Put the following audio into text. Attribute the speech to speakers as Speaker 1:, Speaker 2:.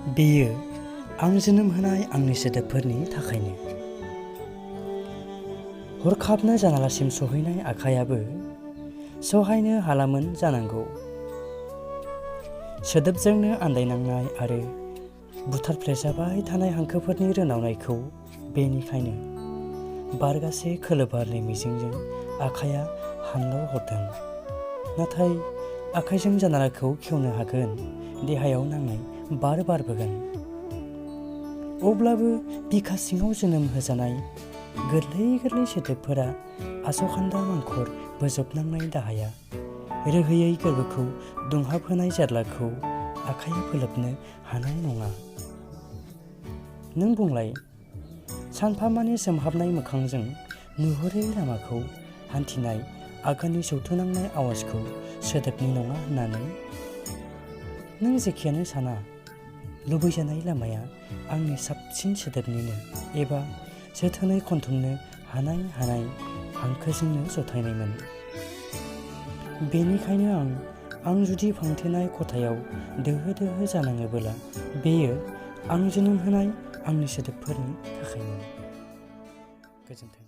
Speaker 1: बेयो आं जोनोम होनाय आंनि सोदोबफोरनि थाखायनो। हरखाबनो जानालासिम सहैनाय आखायाबो सहायनो हालामोन जानांगौ। सोदोबजोंनो आन्दायनांनाय आरो बुथारफ्लेजाबाय थानाय हांखोफोरनि रोनावनायखौ बेनिखायनो बारगासे खोलोबारनि मिजिंजों आखाया हानल' हरदों। नाथाय आखाइजों जानालाखौ खेवनो हागोन, देहायाव नांनाय बार बारबोगोन। अब्लाबो बिखा सिङाव जोनोम होजानाय गोरलै गोरलै सोदोबफोरा आसखान्दा मांखर बोजबनांनाय दाहाया रोहोयै गोरबोखौ दुंहाबहोनाय जारलाखौ आखाइया फोलोबनो हानाय नङा। नों बुंलाय, सानफामानि सोमहाबनाय मोखांजों नुहुरै लामाखौ हान्थिनाय आगाननि सौथुनांनाय आवाजखौ सोदोबनि नङा होननानै? नों जेखियानो साना, लुबैजानाय लामाया आंनि साबसिन सोदोबनिनो एबा जोथोनै खनथुमनो हानाय हांखोजोंनो जथायनायमोन। बेनिखायनो आं जुदि फांथेनाय खथायाव दोहो दोहो जानाङोबोला बेयो आं जोनोम होनाय आंनि सोदोबफोरनि थाखायनो। गोजोन्थों।